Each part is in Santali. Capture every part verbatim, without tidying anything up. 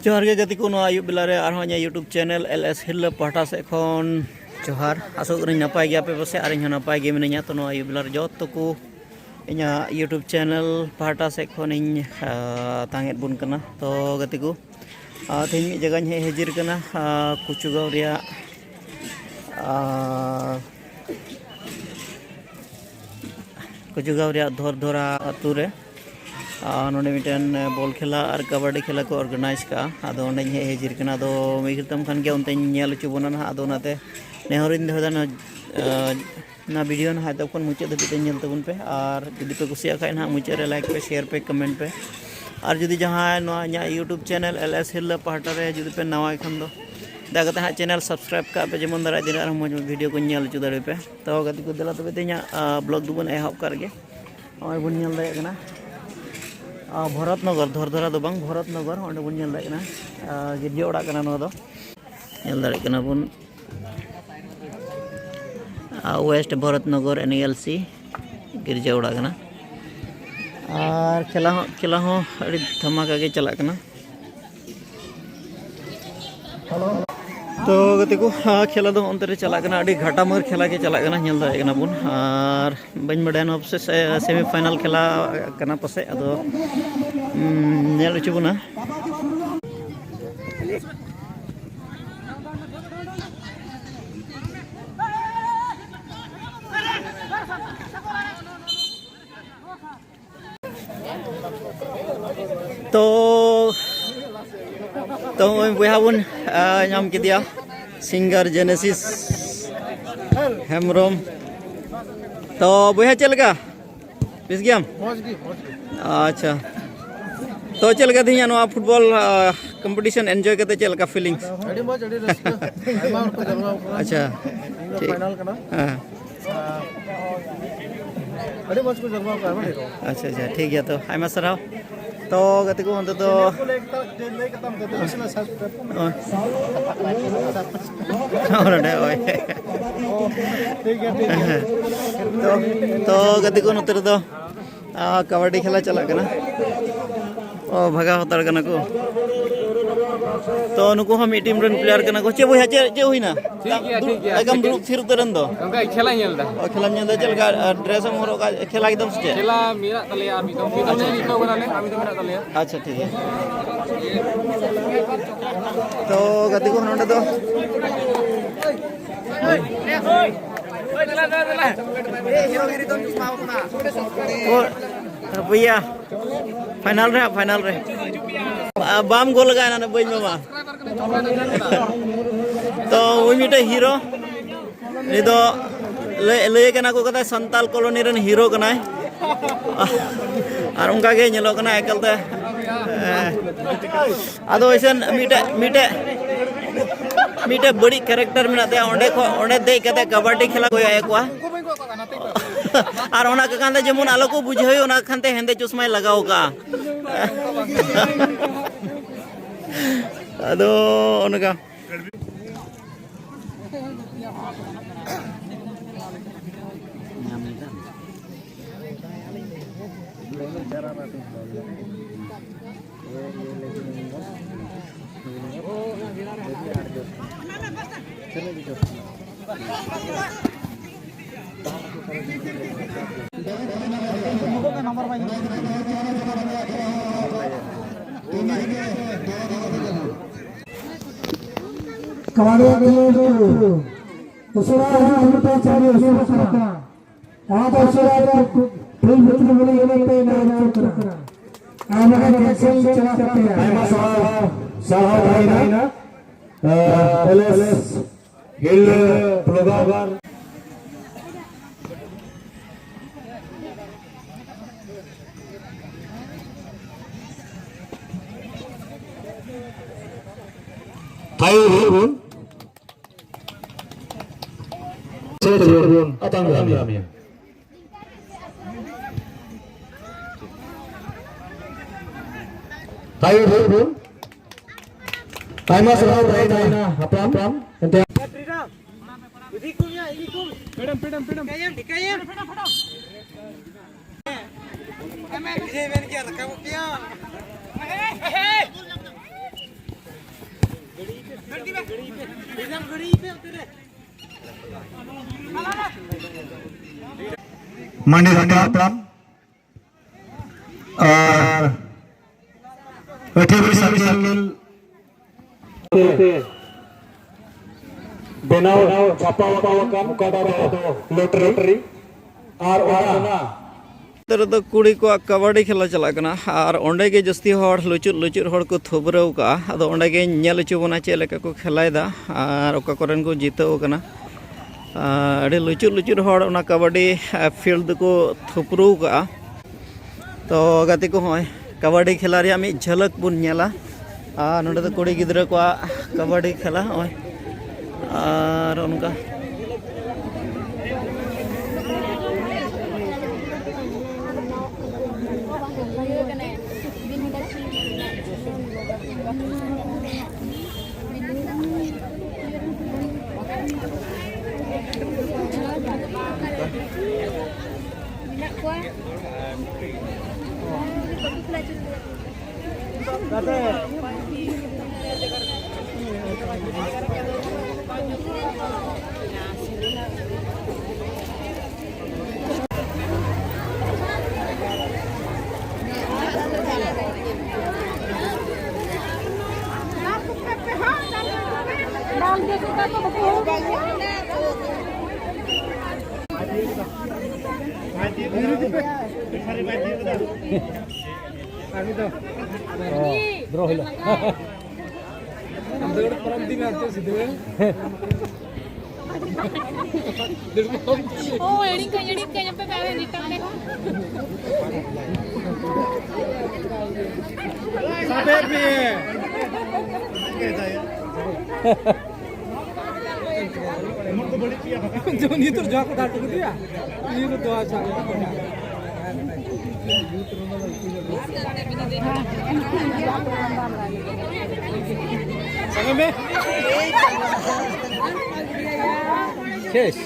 ᱡᱚᱦᱟᱨ ᱜᱮ ᱜᱟᱛᱮ ᱠᱚ, ᱱᱚᱣᱟ ᱟᱹᱭᱩᱵ ᱵᱮᱞᱟ ᱨᱮ ᱟᱨᱦᱚᱸ ᱤᱧᱟᱹᱜ YouTube channel L S ᱦᱤᱨᱞᱟᱹ ᱯᱟᱦᱴᱟ ᱥᱮᱫ ᱠᱷᱚᱱ ᱡᱚᱦᱟᱨ᱾ ᱟᱥᱚᱜ ᱠᱟᱹᱱᱟᱹᱧ ᱱᱟᱯᱟᱭ ᱜᱮᱭᱟᱯᱮ ᱯᱟᱥᱮ, ᱟᱨ ᱤᱧ ᱦᱚᱸ ᱱᱟᱯᱟᱭ ᱜᱮ ᱢᱤᱱᱟᱹᱧᱟ᱾ ᱛᱚ, ᱱᱚᱣᱟ ᱟᱹᱭᱩᱵ ᱵᱮᱞᱟ ᱨᱮ ᱡᱚᱛᱚ ᱠᱚ ᱤᱧᱟᱹᱜ YouTube channel ᱯᱟᱦᱴᱟ ᱥᱮᱫ ᱠᱷᱚᱱᱤᱧ, ᱟ, ᱛᱟᱝ ᱮᱫ ᱵᱚᱱ ᱠᱟᱱᱟ᱾ ᱛᱚ, ᱜᱟᱛᱮ ᱠᱚ, ᱟ, ᱛᱮᱦᱮᱧ ᱢᱤᱫ ᱡᱟᱭᱜᱟᱧ ᱦᱮᱡ ᱦᱟᱹᱡᱤᱨ ᱠᱟᱱᱟ, ᱟ, ᱠᱩᱪᱩᱜᱟᱸᱣ ᱨᱮᱭᱟᱜ, ᱟ, ᱠᱩᱪᱩᱜᱟᱸᱣ ᱨᱮᱭᱟᱜ ᱫᱷᱚᱨᱫᱷᱚᱨᱟ ᱟᱹᱛᱩ ᱨᱮ, ᱟ, ᱱᱚᱰᱮ ᱢᱤᱫᱴᱮᱱ ᱵᱚᱞ ᱠᱷᱮᱞᱟ ᱟᱨ ᱠᱟᱵᱟᱰᱤ ᱠᱷᱮᱞᱟ ᱠᱚ organize ᱠᱟᱜᱼᱟ᱾ ᱟᱫᱚ ᱚᱸᱰᱮᱧ ᱦᱮᱡ ᱦᱟᱹᱡᱤᱨ ᱠᱟᱱᱟ᱾ ᱟᱫᱚ ᱢᱤᱫ ᱜᱷᱟᱹᱲᱤᱡ ᱛᱟᱭᱚᱢ ᱠᱷᱟᱱ ᱜᱮ ᱚᱱᱛᱮᱧ ᱧᱮᱞ ᱦᱚᱪᱚ ᱵᱚᱱᱟ ᱱᱟᱦᱟᱜ᱾ ᱟᱫᱚ ᱚᱱᱟᱛᱮ ᱱᱮᱦᱚᱨᱤᱧ ᱫᱚᱦᱚᱭᱮᱫᱟ, ᱱᱚᱣᱟ, ᱟ, ᱱᱚᱣᱟ video ᱱᱟᱦᱟᱜ ᱮᱛᱚᱦᱚᱵ ᱠᱷᱚᱱ ᱢᱩᱪᱟᱹᱫ ᱫᱷᱟᱹᱵᱤᱡ ᱛᱮ ᱧᱮᱞ ᱛᱟᱵᱚᱱ ᱯᱮ᱾ ᱟᱨ ᱡᱩᱫᱤ ᱯᱮ ᱠᱩᱥᱤᱭᱟᱜ ᱠᱷᱟᱡ ᱱᱟᱦᱟᱜ ᱢᱩᱪᱟᱹᱫ ᱨᱮ like ᱯᱮ, share ᱯᱮ, comment ᱯᱮ᱾ ᱟᱨ ᱡᱩᱫᱤ ᱡᱟᱦᱟᱸᱭ ᱱᱚᱣᱟ ᱤᱧᱟᱹᱜ YouTube channel L S ᱦᱤᱨᱞᱟᱹ ᱯᱟᱦᱴᱟ ᱨᱮ ᱡᱩᱫᱤ ᱯᱮ ᱱᱟᱣᱟ ᱠᱷᱟᱱ ᱫᱚ, ᱫᱟᱭᱟ ᱠᱟᱛᱮ ᱦᱟᱸᱜ channel subscribe ᱠᱟᱜ ᱯᱮ, ᱡᱮᱢᱚᱱ ᱫᱟᱨᱟᱭ ᱫᱤᱱ ᱨᱮ ᱟᱨᱦᱚᱸ ᱢᱚᱡᱽ ᱢᱚᱡᱽ video ᱠᱚᱧ ᱧᱮᱞ ᱦᱚᱪᱚ ᱫᱟᱲᱮᱭᱟᱯᱮ᱾ ᱛᱚ ᱜᱟᱛᱮ ᱠᱚ, ᱫᱮᱞᱟ ᱛᱚᱵᱮ ᱛᱮᱦᱮᱧᱟᱜ, ᱟ, vlog ᱫᱚᱵᱚᱱ ᱮᱦᱚᱵ ᱠᱟᱜ ᱨᱮᱜᱮ᱾ ᱱᱚᱜᱼᱚᱭ ᱵᱚᱱ ᱧᱮᱞ ᱫᱟᱲᱮᱭᱟᱜ ᱠᱟᱱᱟ, ᱟ, ᱵᱷᱚᱨᱚᱛ ᱱᱚᱜᱚᱨ, ᱫᱷᱚᱨᱫᱷᱚᱨᱟ ᱫᱚ ᱵᱟᱝ, ᱵᱷᱚᱨᱚᱛ ᱱᱚᱜᱚᱨ, ᱚᱸᱰᱮ ᱵᱚᱱ ᱧᱮᱞ ᱫᱟᱲᱮᱭᱟᱜ ᱠᱟᱱᱟ, ᱟ, ᱜᱤᱨᱡᱟᱹ ᱚᱲᱟᱜ ᱠᱟᱱᱟ ᱱᱚᱣᱟ ᱫᱚ᱾ ᱧᱮᱞ ᱫᱟᱲᱮᱭᱟᱜ ᱠᱟᱱᱟ ᱵᱚᱱ, ᱟ, West ᱵᱷᱚᱨᱚᱛ ᱱᱚᱜᱚᱨ N E L C ᱜᱤᱨᱡᱟᱹ ᱚᱲᱟᱜ ᱠᱟᱱᱟ᱾ ᱟᱨ ᱠᱷᱮᱞᱟ ᱦᱚᱸ, ᱠᱷᱮᱞᱟ ᱦᱚᱸ ᱟᱹᱰᱤ ᱫᱷᱟᱢᱟᱠᱟ ᱜᱮ ᱪᱟᱞᱟᱜ ᱠᱟᱱᱟ᱾ ᱛᱚ ᱜᱟᱛᱮ ᱠᱚ, ᱟ, ᱠᱷᱮᱞᱟ ᱫᱚ ᱚᱱᱛᱮ ᱨᱮ ᱪᱟᱞᱟᱜ ᱠᱟᱱᱟ, ᱟᱹᱰᱤ ᱜᱷᱟᱴᱟᱢᱟᱹᱨ ᱠᱷᱮᱞᱟ ᱜᱮ ᱪᱟᱞᱟᱜ ᱠᱟᱱᱟ, ᱧᱮᱞ ᱫᱟᱲᱮᱭᱟᱜ ᱠᱟᱱᱟ ᱵᱚᱱ᱾ ᱟᱨ ᱵᱟᱹᱧ ᱵᱟᱰᱟᱭᱟ ᱱᱚᱣᱟ ᱯᱟᱥᱮᱡ ᱥᱮ-, semi final ᱠᱷᱮᱞᱟ ᱠᱟᱱᱟ ᱯᱟᱥᱮᱡ, ᱟᱫᱚ, ᱩᱸ, ᱧᱮᱞ ᱦᱚᱪᱚ ᱵᱚᱱᱟ᱾ ᱛᱚ, ᱛᱚ ᱱᱚᱜᱼᱚᱭ ᱵᱚᱭᱦᱟ ᱵᱚᱱ, ᱟ, ᱧᱟᱢ ᱠᱮᱫᱮᱭᱟ, singer Genesis ᱦᱮᱢᱵᱨᱚᱢ᱾ ᱛᱚ ᱵᱚᱭᱦᱟ, ᱪᱮᱫ ᱞᱮᱠᱟ? ᱵᱮᱥ ᱜᱮᱭᱟᱢ? ᱢᱚᱡᱽ ᱜᱮ, ᱢᱚᱡᱽ ᱜᱮ᱾ ᱟᱪᱪᱷᱟ, ᱛᱚ ᱪᱮᱫ ᱞᱮᱠᱟ ᱛᱮᱦᱮᱧᱟᱜ ᱱᱚᱣᱟ football, ᱟ, competition enjoy ᱠᱟᱛᱮ ᱪᱮᱫ ᱞᱮᱠᱟ feelings? ᱟᱹᱰᱤ ᱢᱚᱡᱽ, ᱟᱹᱰᱤ ᱨᱟᱹᱥᱠᱟᱹ᱾ ᱟᱭᱢᱟ ᱦᱚᱲ ᱠᱚ ᱡᱟᱨᱣᱟ ᱟᱠᱟᱱᱟ᱾ ᱟᱪᱪᱷᱟ, ᱤᱧ ᱫᱚ ᱴᱷᱤᱠ᱾ Final ᱠᱟᱱᱟ᱾ ᱦᱮᱸ᱾ ᱟᱹᱰᱤ ᱢᱚᱡᱽ ᱠᱚ ᱡᱟᱨᱣᱟ ᱟᱠᱟᱱᱟ, ᱵᱟᱝ? ᱟᱪᱪᱷᱟ, ᱟᱪᱪᱷᱟ, ᱴᱷᱤᱠ ᱜᱮᱭᱟ᱾ ᱛᱚ ᱟᱭᱢᱟ ᱥᱟᱨᱦᱟᱣ᱾ ᱛᱚ ᱜᱟᱛᱮ ᱠᱚ, ᱚᱱᱛᱮ ᱫᱚ ᱞᱟᱹᱭ ᱠᱟᱛᱟᱢ ᱛᱚ, ᱱᱟᱥᱮᱱᱟᱜ subscribe ᱠᱚᱢ ᱢᱮ᱾ ᱚ᱾ ᱱᱚᱰᱮ, ᱦᱳᱭ᱾ ᱴᱷᱤᱠ ᱜᱮᱭᱟ, ᱴᱷᱤᱠ ᱜᱮᱭᱟ᱾ ᱛᱚ, ᱛᱚ ᱜᱟᱛᱮ ᱠᱚ, ᱱᱚᱛᱮ ᱨᱮᱫᱚ, ᱟ, ᱠᱟᱵᱟᱰᱤ ᱠᱷᱮᱞᱟ ᱪᱟᱞᱟᱜ ᱠᱟᱱᱟ᱾ ᱚ, ᱵᱷᱟᱜᱟᱣ ᱦᱟᱛᱟᱲ ᱠᱟᱱᱟ ᱠᱚ᱾ ᱛᱚ ᱱᱩᱠᱩ ᱦᱚᱸ ᱢᱤᱫ ᱴᱤᱢ ᱨᱮᱱ ᱯᱞᱮᱭᱟᱨ ᱠᱟᱱᱟ ᱠᱚ᱾ ᱪᱮᱫ ᱵᱚᱭᱦᱟ, ᱪᱮᱫ, ᱪᱮᱫ ᱦᱩᱭᱱᱟ? ᱴᱷᱤᱠ ᱜᱮᱭᱟ, ᱴᱷᱤᱠ ᱜᱮᱭᱟ᱾ ᱮᱠᱫᱚᱢ ᱫᱩᱲᱩᱵ ᱛᱷᱤᱨ ᱩᱛᱟᱹᱨ ᱮᱱ ᱫᱚ᱾ ᱜᱚᱝᱠᱮ, ᱠᱷᱮᱞᱟ ᱧᱮᱞ ᱫᱟ᱾ ᱚ, ᱠᱷᱮᱞᱟᱢ ᱧᱮᱞ ᱫᱟ? ᱪᱮᱫ ᱞᱮᱠᱟ, ᱟᱨ, ᱰᱨᱮᱥ ᱮᱢ ᱦᱚᱨᱚᱜ ᱠᱟᱜ, ᱠᱷᱮᱞᱟ ᱠᱮᱫᱟᱢ ᱥᱮ ᱪᱮᱫ? ᱠᱷᱮᱞᱟ ᱢᱮᱱᱟᱜ ᱛᱟᱞᱮᱭᱟ, ᱢᱤᱫ ᱫᱚᱢ, ᱢᱤᱫ ᱫᱚᱢ ᱞᱮ ᱡᱤᱛᱟᱹᱣ ᱠᱟᱱᱟᱞᱮ, ᱟᱨ ᱢᱤᱫ ᱫᱚᱢ ᱢᱮᱱᱟᱜ ᱛᱟᱞᱮᱭᱟ᱾ ᱟᱪᱪᱷᱟ, ᱴᱷᱤᱠ ᱜᱮᱭᱟ᱾ ᱛᱚ ᱜᱟᱛᱮ ᱠᱚ, ᱱᱚᱰᱮ ᱫᱚ ᱚ, ᱵᱚᱭᱦᱟ, ᱯᱷᱟᱭᱱᱟᱞ ᱨᱮ ᱦᱟᱸᱜ, ᱯᱷᱟᱭᱱᱟᱞ ᱨᱮ᱾ ᱟ, ᱵᱟᱢ ᱜᱳᱞ ᱞᱟᱜᱟᱣ ᱮᱱᱟ, ᱚᱱᱟ ᱵᱟᱹᱧ ᱮᱢᱟᱢᱟ᱾ ᱛᱚ ᱩᱱᱤ ᱢᱤᱫᱴᱮᱡ ᱦᱤᱨᱳ, ᱩᱱᱤ ᱫᱚ ᱞᱟᱹᱭ, ᱞᱟᱹᱭ ᱠᱟᱱᱟ ᱠᱚ ᱠᱟᱫᱟ ᱥᱟᱱᱛᱟᱞ ᱠᱚᱞᱳᱱᱤ ᱨᱮᱱ ᱦᱤᱨᱳ ᱠᱟᱱᱟᱭ᱾ ᱟᱨ ᱚᱱᱠᱟ ᱜᱮ ᱧᱮᱞᱚᱜ ᱠᱟᱱᱟ ᱮᱠᱟᱞ ᱛᱮ᱾ ᱦᱮᱸ᱾ ᱟᱫᱚ ᱮᱭᱥᱮᱱ ᱢᱤᱫᱴᱮᱡ, ᱢᱤᱫᱴᱮᱡ, ᱢᱤᱫᱴᱮᱡ ᱵᱟᱹᱲᱤᱡ ᱠᱮᱨᱮᱠᱴᱟᱨ ᱢᱮᱱᱟᱜ ᱛᱟᱭᱟ᱾ ᱚᱸᱰᱮ ᱠᱷᱚᱱ, ᱚᱸᱰᱮ ᱫᱮᱡ ᱠᱟᱛᱮ ᱠᱟᱵᱟᱰᱤ ᱠᱷᱮᱞᱟ ᱠᱚ ᱮᱢ ᱠᱚᱣᱟ᱾ ᱟᱨ ᱚᱱᱟ ᱠᱚ ᱠᱟᱱ ᱛᱮ ᱡᱮᱢᱚᱱ ᱟᱞᱚ ᱠᱚ ᱵᱩᱡᱷᱟᱹᱣ, ᱚᱱᱟ ᱠᱷᱟᱱ ᱛᱮ ᱦᱮᱸᱫᱮ ᱪᱚᱥᱢᱟᱭ ᱞᱟᱜᱟᱣ ᱠᱟᱜᱼᱟ᱾ ᱟᱫᱚ ᱚᱱᱠᱟ᱾ ᱠᱟᱵᱟᱰᱤ ᱠᱷᱮᱞᱳᱰ ᱠᱚ ᱩᱥᱟᱹᱨᱟ ᱦᱤᱡᱩᱜ ᱯᱮ, ᱪᱟᱹᱞᱩ ᱩᱥᱟᱹᱨᱟ ᱠᱟᱱᱟ᱾ ᱚᱱᱟ ᱫᱚ ᱩᱥᱟᱹᱨᱟ ᱯᱷᱤᱞᱰ ᱵᱷᱤᱛᱨᱤ ᱵᱚᱞᱚ ᱞᱟᱹᱜᱤᱫ ᱛᱮ ᱱᱮᱦᱚᱨ ᱦᱚᱪᱚ ᱠᱟᱱᱟ᱾ ᱟᱨ ᱵᱟᱠᱷᱟᱱ ᱠᱮᱱᱥᱮᱞ ᱪᱟᱞᱟᱜ ᱛᱟᱯᱮᱭᱟ᱾ ᱟᱭᱢᱟ ᱥᱟᱨᱦᱟᱣ, ᱥᱟᱨᱦᱟᱣ ᱛᱟᱦᱮᱱᱟ᱾ ᱮᱞᱮᱥ ᱦᱤᱞ ᱵᱞᱚᱜᱟᱨ᱾ ᱛᱟᱭᱚᱢ ᱨᱮᱵᱚᱱ ᱥᱮᱴ ᱵᱚᱱ ᱟᱛᱟᱝ ᱫᱟᱨᱟᱢᱮᱭᱟ᱾ ᱛᱟᱭᱚᱢ ᱨᱮᱵᱚᱱ ᱟᱭᱢᱟ ᱥᱟᱨᱦᱟᱣ ᱛᱟᱦᱮᱱᱟ ᱦᱟᱯᱲᱟᱢ᱾ ᱮᱱᱛᱮ ᱢᱟᱹᱱᱤᱠ ᱦᱟᱸᱥᱫᱟ ᱦᱟᱯᱲᱟᱢ ᱟᱨ ᱟᱹᱴᱷᱤᱭᱟᱹ ᱥᱟᱨᱠᱮᱞ ᱵᱮᱱᱟᱣ ᱪᱷᱟᱯᱟᱣ ᱟᱠᱟᱱ ᱚᱠᱟᱴᱟᱜ ᱫᱚ ᱞᱚᱴᱟᱨᱤ ᱟᱨ ᱚᱱᱟ ᱱᱚᱛᱮ ᱨᱮᱫᱚ ᱠᱩᱲᱤ ᱠᱚᱣᱟᱜ ᱠᱟᱵᱟᱰᱤ ᱠᱷᱮᱞᱟ ᱪᱟᱞᱟᱜ ᱠᱟᱱᱟ ᱟᱨ ᱚᱸᱰᱮ ᱜᱮ ᱡᱟᱹᱥᱛᱤ ᱦᱚᱲ ᱞᱩᱪᱩᱫ ᱞᱩᱪᱩᱫ ᱦᱚᱲ ᱠᱚ ᱛᱷᱩᱵᱽᱨᱟᱹᱣ ᱠᱟᱜᱼᱟ᱾ ᱟᱫᱚ ᱚᱸᱰᱮ ᱜᱮᱧ ᱧᱮᱞ ᱦᱚᱪᱚ ᱵᱚᱱᱟ ᱪᱮᱫ ᱞᱮᱠᱟ ᱠᱚ ᱠᱷᱮᱞᱟᱭᱮᱫᱟ ᱟᱨ ᱚᱠᱟ ᱠᱚᱨᱮᱱ ᱠᱚ ᱡᱤᱛᱟᱹᱣ ᱠᱟᱱᱟ᱾ ᱟᱨ ᱟᱹᱰᱤ ᱞᱩᱪᱩᱫ ᱞᱩᱪᱩᱫ ᱦᱚᱲ ᱚᱱᱟ ᱠᱟᱵᱟᱰᱤ ᱯᱷᱤᱞᱰ ᱫᱚᱠᱚ ᱛᱷᱩᱯᱨᱩ ᱠᱟᱜᱼᱟ᱾ ᱛᱚ ᱜᱟᱛᱮ ᱠᱚ, ᱦᱚᱸᱜᱼᱚᱭ ᱠᱟᱵᱟᱰᱤ ᱠᱷᱮᱞᱟ ᱨᱮᱭᱟᱜ ᱢᱤᱫ ᱡᱷᱟᱞᱟᱠ ᱵᱚᱱ ᱧᱮᱞᱟ᱾ ᱟᱨ ᱱᱚᱸᱰᱮ ᱫᱚ ᱠᱩᱲᱤ ᱜᱤᱫᱽᱨᱟᱹ ᱠᱚᱣᱟᱜ ᱠᱟᱵᱟᱰᱤ ᱠᱷᱮᱞᱟ, ᱦᱚᱸᱜᱼᱚᱭ ᱟᱨ ᱚᱱᱠᱟ ᱢᱮᱱᱟᱜ ᱠᱚᱣᱟ᱾ ᱫᱨᱚ ᱦᱤᱞᱳᱜ ᱫᱟᱹᱲ ᱯᱟᱨᱚᱢ ᱤᱫᱤ ᱢᱮ ᱟᱱᱛᱮ ᱥᱤᱫᱷᱟᱹ᱾ ᱫᱟᱹᱲ ᱯᱟᱨᱚᱢ ᱤᱫᱤ ᱢᱮ᱾ ᱳ, ᱮᱲᱤᱧ ᱠᱟᱹᱧ, ᱮᱲᱤᱧ ᱠᱟᱹᱧ, ᱟᱯᱮ ᱯᱮ ᱟᱨᱮ ᱱᱤᱛᱟᱢ ᱞᱮ᱾ ᱥᱟᱵᱮ ᱯᱮ᱾ ᱡᱮᱢᱚᱱ ᱱᱤᱛᱚᱜ ᱡᱚᱣᱟ ᱠᱚ ᱫᱟᱜ ᱦᱚᱴᱚ ᱠᱟᱫᱮᱭᱟ, ᱱᱤᱭᱟᱹ ᱠᱚ ᱫᱚᱣᱟ ᱪᱟ᱾ ᱥᱟᱵᱮ ᱢᱮ᱾ ᱥᱮᱥ᱾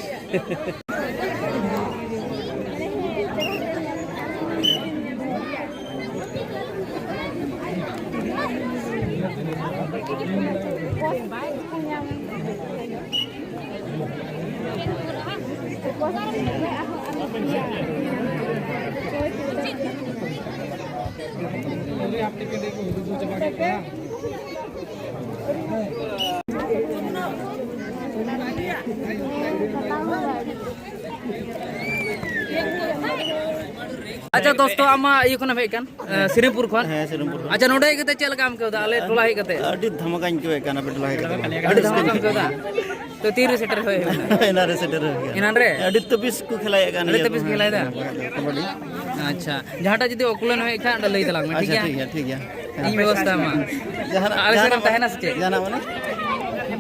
ᱟᱪᱪᱷᱟ ᱫᱳᱥᱛᱳ, ᱟᱢ ᱢᱟ ᱤᱭᱟᱹ ᱠᱷᱚᱱᱮᱢ ᱦᱮᱡ ᱠᱟᱱ, ᱮ, ᱥᱤᱨᱤᱢᱯᱩᱨ ᱠᱷᱚᱱ᱾ ᱦᱮᱸ, ᱥᱤᱨᱤᱢᱯᱩᱨ ᱠᱷᱚᱱ᱾ ᱟᱪᱪᱷᱟ, ᱱᱚᱰᱮ ᱦᱮᱡ ᱠᱟᱛᱮ ᱪᱮᱫ ᱞᱮᱠᱟ ᱟᱹᱭᱠᱟᱹᱣ ᱮᱫᱟ ᱟᱞᱮ ᱴᱚᱞᱟ ᱦᱮᱡ ᱠᱟᱛᱮ? ᱟᱹᱰᱤ ᱫᱷᱟᱢᱟᱠᱟᱧ ᱟᱹᱭᱠᱟᱹᱣᱮᱫ ᱠᱟᱱ ᱟᱯᱮ ᱴᱚᱞᱟ ᱦᱮᱡ ᱠᱟᱛᱮ᱾ ᱟᱹᱰᱤ ᱫᱷᱟᱢᱟᱠᱟᱢ ᱟᱹᱭᱠᱟᱹᱣ ᱮᱫᱟ? ᱛᱚ ᱛᱤᱨᱮ ᱥᱮᱴᱮᱨ ᱦᱩᱭ ᱦᱩᱭᱱᱟ? ᱮᱱᱟᱱ ᱨᱮ ᱥᱮᱴᱮᱨ ᱦᱩᱭ ᱠᱟᱱᱟ᱾ ᱮᱱᱟᱱ ᱨᱮ? ᱟᱹᱰᱤ ᱛᱟᱹᱯᱤᱥ ᱠᱚ ᱠᱷᱮᱞᱟᱭᱮᱫ ᱠᱟᱱ ᱟᱹᱰᱤ ᱜᱮᱭᱟ ᱛᱟᱹᱯᱤᱥ ᱠᱚ᱾ ᱠᱷᱮᱞᱟᱭᱮᱫᱟ? ᱠᱟᱵᱟᱰᱤ᱾ ᱟᱪᱪᱷᱟ, ᱡᱟᱦᱟᱸᱴᱟᱜ ᱡᱩᱫᱤ ᱚᱠᱩᱞᱟᱹᱱ ᱦᱩᱭᱩᱜ ᱠᱷᱟᱱ, ᱚᱸᱰᱮ ᱞᱟᱹᱭ ᱛᱟᱞᱟᱝ ᱢᱮ, ᱴᱷᱤᱠ ᱟᱪᱪᱷᱟ, ᱜᱮᱭᱟ? ᱴᱷᱤᱠ ᱜᱮᱭᱟ, ᱴᱷᱤᱠ ᱜᱮᱭᱟ᱾ ᱤᱧ ᱵᱮᱵᱚᱥᱛᱷᱟ ᱟᱢᱟ᱾ ᱡᱟᱦᱟᱱᱟᱜ, ᱟᱞᱮ ᱥᱮᱫ ᱡᱟᱦᱟᱱᱟᱜ ᱨᱮᱢ ᱛᱟᱦᱮᱱᱟ ᱥᱮ ᱪᱮᱫ? ᱡᱟᱦᱟᱱᱟᱜ ᱢᱟᱱᱮ?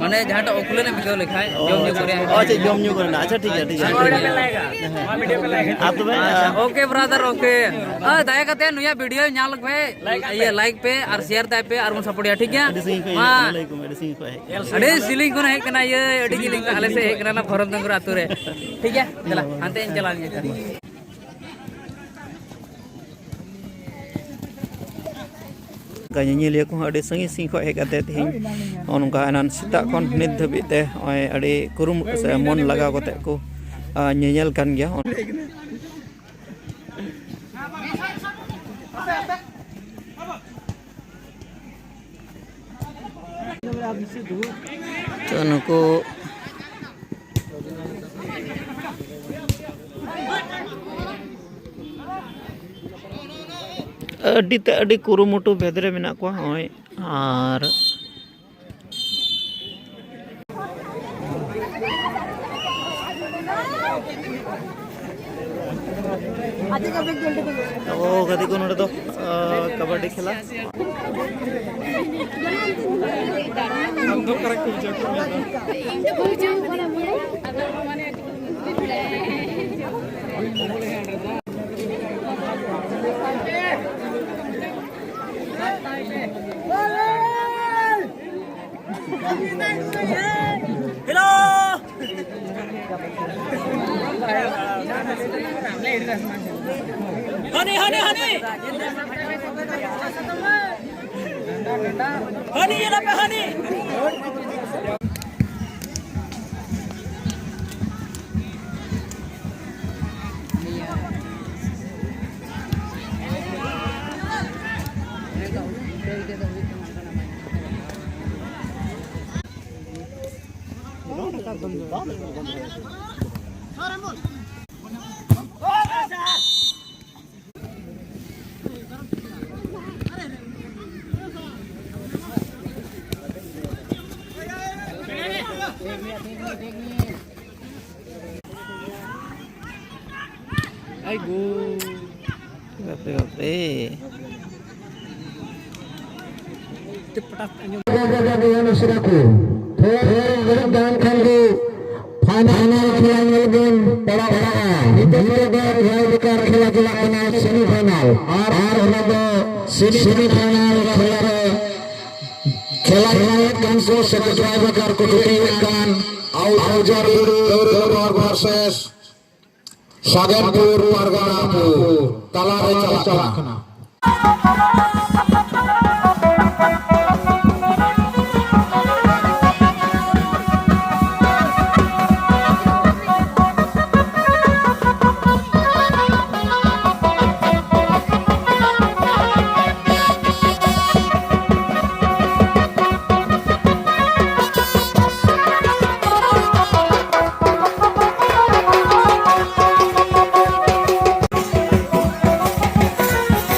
ᱢᱟᱱᱮ ᱡᱟᱦᱟᱸᱴᱟᱜ ᱚᱠᱩᱞᱟᱹᱱ ᱮᱢ ᱟᱹᱭᱠᱟᱹᱣ ᱞᱮᱠᱷᱟᱡ, ᱚ, ᱡᱚᱢ ᱧᱩ ᱟᱪᱪᱷᱟ᱾ ᱠᱚᱨᱮ᱾ ᱚ, ᱟᱪᱪᱷᱟ, ᱡᱚᱢ ᱧᱩ ᱠᱚᱨᱮᱱᱟᱜ᱾ ᱟᱪᱪᱷᱟ, ᱴᱷᱤᱠ ᱜᱮᱭᱟ, ᱴᱷᱤᱠ ᱜᱮᱭᱟ, ᱟᱪᱪᱷᱟ, ᱴᱷᱤᱠ ᱜᱮᱭᱟ᱾ ᱟᱨ ᱛᱚᱵᱮ, ᱟᱪᱪᱷᱟ, ᱟᱨ OK brother, OK᱾ ᱟᱨ ᱫᱟᱭᱟ ᱠᱟᱛᱮ ᱱᱩᱭᱟᱜ video ᱧᱮᱞ ᱯᱮ, ᱤᱭᱟᱹ, like ᱯᱮ ᱟᱨ share ᱛᱟᱭ ᱯᱮ ᱟᱨ ᱵᱚᱱ support ᱮᱭᱟ, ᱴᱷᱤᱠ ᱜᱮᱭᱟ? ᱟᱹᱰᱤ ᱥᱟᱺᱜᱤᱧ ᱠᱷᱚᱱ ᱢᱟ᱾ ᱞᱟᱹᱭ ᱠᱚ ᱢᱮ, ᱟᱹᱰᱤ ᱥᱟᱺᱜᱤᱧ ᱠᱷᱚᱱ ᱦᱮᱡ ᱠᱟᱱᱟ᱾ ᱟᱹᱰᱤ ᱡᱤᱞᱤᱧ ᱠᱷᱚᱱ ᱦᱮᱡ ᱠᱟᱱᱟ ᱤᱭᱟᱹ, ᱟᱹᱰᱤ ᱡᱤᱞᱤᱧ ᱠᱷᱚᱱ ᱟᱞᱮ ᱥᱮᱫ ᱦᱮᱡ ᱠᱟᱱᱟ, ᱚᱱᱟ ᱯᱷᱚᱨᱚᱢ ᱰᱟᱹᱝᱜᱩᱨ ᱟᱹᱛᱩ ᱨᱮ᱾ ᱴᱷᱤᱠ ᱜᱮᱭᱟ, ᱫᱮᱞᱟ, ᱦᱟᱱᱛᱮ ᱤᱧ ᱪᱟᱞᱟᱣ ᱞᱮᱱ ᱜᱮ᱾ ᱚᱱᱠᱟ ᱧᱮᱧᱮᱞᱤᱭᱟᱹ ᱠᱚᱦᱚᱸ ᱟᱹᱰᱤ ᱥᱟᱺᱜᱤᱧ ᱥᱟᱺᱜᱤᱧ ᱠᱷᱚᱱ ᱦᱮᱡ ᱠᱟᱛᱮ ᱛᱮᱦᱮᱧ ᱱᱚᱜᱼᱚ ᱱᱚᱝᱠᱟ ᱮᱱᱟᱱ ᱥᱮᱛᱟᱜ ᱠᱷᱚᱱ ᱱᱤᱛ ᱫᱷᱟᱹᱵᱤᱡ ᱛᱮ ᱱᱚᱜᱼᱚᱭ ᱟᱹᱰᱤ ᱠᱩᱨᱩᱢᱩᱴᱩ ᱥᱮ ᱢᱚᱱ ᱞᱟᱜᱟᱣ ᱠᱟᱛᱮ ᱠᱚ, ᱟ, ᱧᱮᱧᱮᱞ ᱠᱟᱱ ᱜᱮᱭᱟ᱾ ᱛᱚ ᱱᱩᱠᱩ ᱟᱹᱰᱤ ᱛᱮ ᱟᱹᱰᱤ ᱠᱩᱨᱩᱢᱩᱴᱩ ᱵᱷᱮᱫ ᱨᱮ ᱢᱮᱱᱟᱜ ᱠᱚᱣᱟ ᱱᱚᱜᱼᱚᱭ᱾ ᱟᱨ ᱛᱚ ᱜᱟᱛᱮ ᱠᱚ, ᱱᱚᱰᱮ ᱫᱚ, ᱟ, ᱠᱟᱵᱟᱰᱤ ᱠᱷᱮᱞᱟ᱾ Hello! Honey, honey, honey! Honey, ᱧᱮᱞ ᱟᱯᱮ, honey! ᱟᱭ ᱜᱳ᱾ ᱵᱟᱯᱨᱮ, ᱵᱟᱯᱨᱮ᱾ ᱯᱷᱟᱭᱱᱟᱞ ᱠᱷᱮᱞᱟ ᱧᱮᱞ ᱵᱤᱱ ᱯᱟᱲᱟᱜᱼᱟ᱾ ᱱᱤᱛᱚᱜ ᱫᱚ ᱮᱭᱟᱭ ᱵᱮᱠᱟᱨ ᱠᱷᱮᱞᱟ ᱪᱟᱞᱟᱜ ᱠᱟᱱᱟ, ᱥᱮᱢᱤ ᱯᱷᱟᱭᱱᱟᱞ᱾ ᱟᱨ ᱚᱱᱟ ᱫᱚ ᱥᱮᱢᱤ ᱯᱷᱟᱭᱱᱟᱞ ᱠᱷᱮᱞᱟ ᱨᱮ ᱠᱷᱮᱞᱟ ᱪᱟᱞᱟᱣᱮᱫ ᱠᱟᱱ ᱠᱚ ᱥᱮ ᱴᱨᱟᱭ ᱵᱮᱠᱟᱨ ᱠᱚ ᱪᱩᱴᱤᱭᱮᱫ ᱠᱟᱱ ᱟᱣᱩᱡᱟᱨ ᱵᱤᱨᱩ ᱫᱚᱨᱵᱟᱨ ᱵᱷᱟᱨᱥᱮᱥ ᱥᱟᱜᱮᱱᱯᱩᱨ ᱯᱟᱨᱜᱟᱱᱟ ᱟᱹᱛᱩ ᱛᱟᱞᱟᱨᱮ ᱪᱟᱞᱟᱜ ᱠᱟᱱᱟ᱾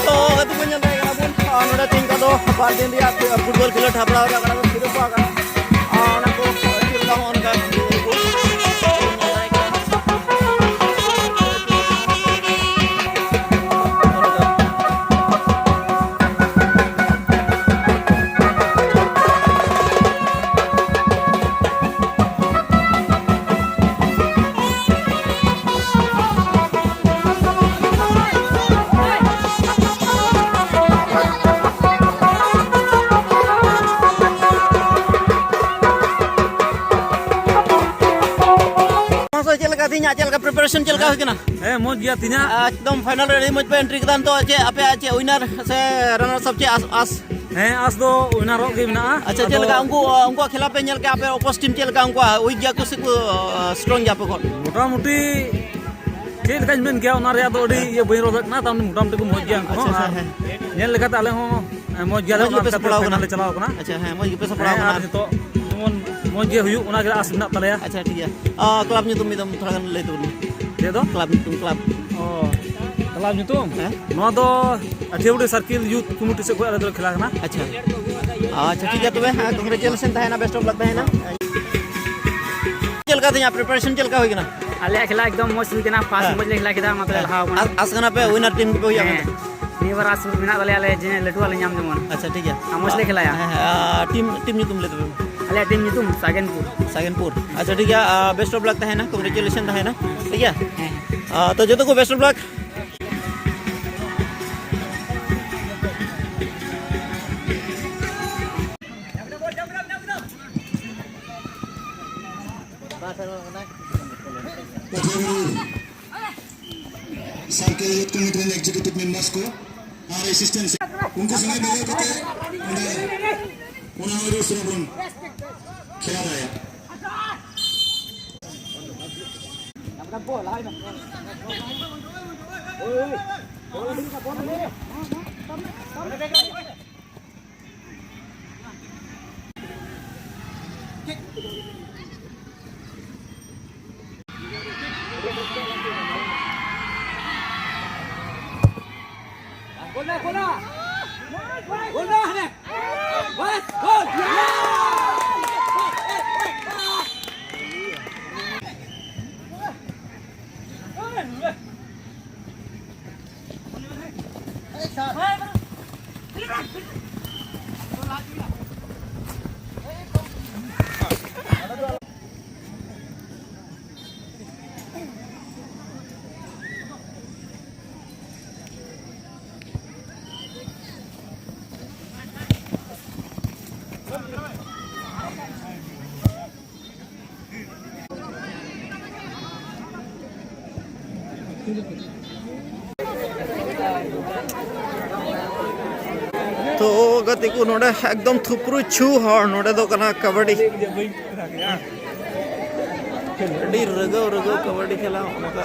ᱛᱚ ᱜᱟᱛᱮ ᱠᱚ ᱧᱮᱞ ᱫᱟᱲᱮᱭᱟᱜ ᱠᱟᱱᱟ ᱵᱚᱱ, ᱟᱨ ᱱᱚᱰᱮ ᱛᱮᱦᱮᱧ ᱠᱷᱚᱱ ᱫᱚ ᱵᱟᱨ ᱫᱤᱱ ᱨᱮᱭᱟᱜ ᱯᱷᱩᱴᱵᱚᱞ ᱠᱷᱮᱞᱳᱰ ᱦᱮᱯᱨᱟᱣ ᱨᱮ ᱠᱟᱱᱟ ᱠᱚ, ᱥᱤᱨᱯᱟᱹ ᱟᱠᱟᱱᱟ᱾ ᱟᱨ ᱚᱱᱟ ᱠᱚ ᱟᱹᱰᱤ ᱨᱟᱹᱥᱠᱟᱹ ᱦᱚᱸ ᱚᱱᱠᱟ ᱧᱮᱞ ᱫᱟᱲᱮᱭᱟᱜ ᱠᱟᱱᱟ᱾ ᱢᱟᱥᱮ ᱪᱮᱫ ᱞᱮᱠᱟ ᱛᱮᱦᱮᱧᱟᱜ ᱪᱮᱫ ᱞᱮᱠᱟ preparation ᱪᱮᱫ ᱞᱮᱠᱟ ᱦᱩᱭ ᱠᱟᱱᱟ? ᱦᱮᱸ, ᱢᱚᱡᱽ ᱜᱮᱭᱟ ᱛᱮᱦᱮᱧᱟᱜ᱾ ᱮᱠᱫᱚᱢ final ᱨᱮ ᱟᱹᱰᱤ ᱢᱚᱡᱽ ᱯᱮ entry ᱠᱮᱫᱟ᱾ ᱱᱤᱛᱚᱜ ᱪᱮᱫ ᱟᱯᱮᱭᱟᱜ ᱪᱮᱫ winner ᱥᱮ runners up ᱪᱮᱫ ᱟᱥ, ᱟᱥ? ᱦᱮᱸ, ᱟᱥ ᱫᱚ winner ᱚᱜ ᱜᱮ ᱢᱮᱱᱟᱜᱼᱟ᱾ ᱟᱪᱪᱷᱟ, ᱪᱮᱫ ᱟᱫᱚ ᱞᱮᱠᱟ ᱩᱱᱠᱩ, ᱩᱱᱠᱩᱣᱟᱜ ᱠᱷᱮᱞᱟ ᱯᱮ ᱧᱮᱞ ᱠᱮᱫᱟ, ᱟᱯᱮ opposite team ᱪᱮᱫ ᱞᱮᱠᱟ ᱩᱱᱠᱩᱣᱟᱜ weak ᱜᱮᱭᱟ ᱠᱚ ᱥᱮ ᱠᱚ, ᱟᱸ, strong ᱜᱮᱭᱟ ᱟᱯᱮ ᱠᱷᱚᱱ? ᱢᱚᱴᱟᱢᱩᱴᱤ ᱪᱮᱫ ᱞᱮᱠᱟᱧ ᱢᱮᱱ ᱠᱮᱭᱟ, ᱚᱱᱟ ᱨᱮᱭᱟᱜ ᱫᱚ ᱟᱹᱰᱤ ᱤᱭᱟᱹ ᱵᱟᱹᱧ ᱨᱚᱲ ᱫᱟᱲᱮᱭᱟᱜ ᱠᱟᱱᱟ᱾ ᱛᱟᱨ ᱢᱟᱱᱮ ᱢᱚᱴᱟᱢᱩᱴᱤ ᱠᱚ ᱢᱚᱡᱽ ᱜᱮᱭᱟ ᱩᱱᱠᱩ ᱟᱪᱪᱷᱟ, ᱦᱚᱸ᱾ ᱟᱪᱪᱷᱟ, ᱟᱨ ᱦᱮᱸ᱾ ᱧᱮᱞ ᱞᱮᱠᱟᱛᱮ ᱟᱞᱮ ᱦᱚᱸ ᱦᱮᱸ, ᱢᱚᱡᱽ ᱜᱮᱭᱟᱞᱮ, ᱢᱚᱡᱽ ᱚᱱᱟ ᱜᱮᱯᱮ ᱠᱷᱟᱹᱛᱤᱨ ᱥᱟᱯᱲᱟᱣ ᱯᱷᱟᱭᱱᱟᱞ ᱠᱟᱱᱟ? ᱞᱮ ᱪᱟᱞᱟᱣ ᱠᱟᱱᱟ᱾ ᱟᱪᱪᱷᱟ, ᱦᱮᱸ, ᱢᱚᱡᱽ ᱜᱮᱯᱮ ᱥᱟᱯᱲᱟᱣ ᱦᱮᱸ, ᱠᱟᱱᱟ᱾ ᱟᱨ ᱱᱤᱛᱚᱜ ᱡᱮᱢᱚᱱ ᱢᱚᱡᱽ ᱜᱮ ᱦᱩᱭᱩᱜ, ᱚᱱᱟ ᱜᱮ ᱟᱥ ᱢᱮᱱᱟᱜ ᱛᱟᱞᱮᱭᱟ᱾ ᱟᱪᱪᱷᱟ, ᱴᱷᱤᱠ ᱜᱮᱭᱟ᱾ ᱟᱨ ᱠᱞᱟᱵᱽ ᱧᱩᱛᱩᱢ ᱢᱤᱫ ᱫᱚᱢ ᱛᱷᱚᱲᱟ ᱜᱟᱱ ᱞᱟᱹᱭ ᱛᱟᱵᱚᱱ ᱢᱮ᱾ ᱪᱮᱫ ᱫᱚ? ᱠᱞᱟᱵᱽ ᱧᱩᱛᱩᱢ, ᱠᱞᱟᱵᱽ᱾ ᱚ, ᱠᱞᱟᱵᱽ ᱧᱩᱛᱩᱢ? ᱦᱮᱸ? ᱱᱚᱣᱟ ᱫᱚ ᱟᱴᱷᱤᱭᱟᱹᱵᱩᱰᱤ ᱥᱟᱨᱠᱮᱞ ᱭᱩᱛᱷ ᱠᱚᱢᱤᱴᱤ ᱥᱮᱫ ᱠᱷᱚᱱ ᱟᱞᱮ ᱫᱚᱞᱮ ᱠᱷᱮᱞᱟ ᱠᱟᱱᱟ᱾ ᱟᱪᱪᱷᱟ᱾ ᱟᱪᱪᱷᱟ, ᱴᱷᱤᱠ ᱜᱮᱭᱟ ᱛᱚᱵᱮ, ᱦᱮᱸ, ᱠᱚᱝᱜᱨᱮᱪᱩᱞᱮᱥᱚᱱ ᱛᱟᱦᱮᱱᱟ, best of luck ᱛᱟᱦᱮᱱᱟ᱾ ᱪᱮᱫ ᱞᱮᱠᱟ ᱛᱮᱦᱮᱧᱟᱜ preparation ᱪᱮᱫ ᱞᱮᱠᱟ ᱦᱩᱭ ᱠᱟᱱᱟ? ᱟᱞᱮᱭᱟᱜ ᱠᱷᱮᱞᱟ ᱮᱠᱫᱚᱢ ᱢᱚᱡᱽ ᱦᱩᱭ ᱠᱟᱱᱟ, first ᱦᱮᱸ᱾ ᱢᱚᱡᱽ ᱞᱮ ᱠᱷᱮᱞᱟ ᱠᱮᱫᱟ, ᱚᱱᱟᱛᱮ ᱞᱮ ᱦᱮᱸ᱾ ᱞᱟᱦᱟᱣ ᱠᱟᱱᱟ᱾ ᱟᱥ-, ᱟᱥ ᱠᱟᱱᱟ ᱯᱮ winner team ᱯᱮ ᱦᱩᱭᱩᱜᱼᱟ ᱦᱮᱸ᱾ ᱢᱮᱱᱛᱮ? ᱱᱤᱭᱟᱹ ᱵᱟᱨ ᱟᱥ ᱢᱮᱱᱟᱜ ᱛᱟᱞᱮᱭᱟ, ᱟᱞᱮ ᱡᱮ ᱞᱟᱹᱴᱩᱣᱟᱜ ᱞᱮ ᱧᱟᱢ ᱡᱮᱢᱚᱱ᱾ ᱟᱪᱪᱷᱟ, ᱴᱷᱤᱠ ᱜᱮᱭᱟ᱾ ᱟᱨ ᱢᱚᱡᱽ ᱞᱮ ᱠᱷᱮᱞᱟᱭᱟ᱾ ᱦᱮᱸ, ᱦᱮᱸ, ᱟᱨ team, team ᱧᱩᱛᱩᱢ ᱞᱟᱹᱭ ᱛᱟᱵᱚᱱ ᱢᱮ᱾ ᱟᱞᱮᱭᱟᱜ team ᱧᱩᱛᱩᱢ ᱥᱟᱜᱮᱱᱯᱩᱨ᱾ ᱥᱟᱜᱮᱱᱯᱩᱨ᱾ ᱟᱪᱪᱷᱟ, ᱴᱷᱤᱠ ᱜᱮᱭᱟ, ᱟᱨ best of luck ᱛᱟᱦᱮᱱᱟ, congratulation ᱛᱟᱦᱮᱱᱟ, ᱴᱷᱤᱠ ᱜᱮᱭᱟ? ᱦᱮᱸ, ᱦᱮᱸ᱾ ᱟᱨ ᱛᱚ ᱡᱚᱛᱚ ᱠᱚ best of luck᱾ Circle youth committee ᱨᱮᱱ executive members ᱠᱚ ᱟᱨ assistant ᱩᱱᱠᱩ ᱥᱚᱸᱜᱮ ᱢᱤᱞᱟᱹᱣ ᱠᱟᱛᱮ ᱚᱸᱰᱮ ᱚᱱᱟ ᱦᱚᱸ ᱨᱩᱥ ᱨᱮᱵᱚᱱ ᱠᱷᱮᱞᱟ ᱫᱟᱲᱮᱭᱟᱜᱼᱟ᱾ ᱛᱚ ᱜᱟᱛᱮ ᱠᱚ, ᱱᱚᱰᱮ ᱮᱠᱫᱚᱢ ᱛᱷᱩᱯᱨᱩ ᱪᱷᱩ ᱦᱚᱲ, ᱱᱚᱰᱮ ᱫᱚ ᱠᱟᱱᱟ ᱠᱟᱵᱟᱰᱤ᱾ ᱟᱹᱰᱤ ᱨᱟᱹᱜᱟᱹᱣ ᱨᱟᱹᱜᱟᱹᱣ ᱠᱟᱵᱟᱰᱤ ᱠᱷᱮᱞᱟ ᱚᱱᱠᱟ᱾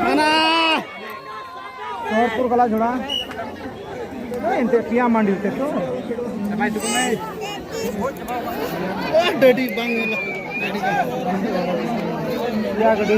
ᱦᱟᱱᱟ ᱥᱚᱦᱚᱨᱯᱩᱨ ᱜᱟᱞᱟ ᱡᱷᱚᱲᱟ᱾ ᱮᱱᱛᱮ ᱯᱮᱭᱟ ᱢᱟᱹᱱᱰᱤ ᱛᱮ ᱛᱚ᱾ ᱰᱟᱹᱰᱤ ᱵᱟᱝ ᱧᱮᱞᱚᱜ᱾ ᱯᱮᱭᱟ ᱜᱟᱹᱰᱤ᱾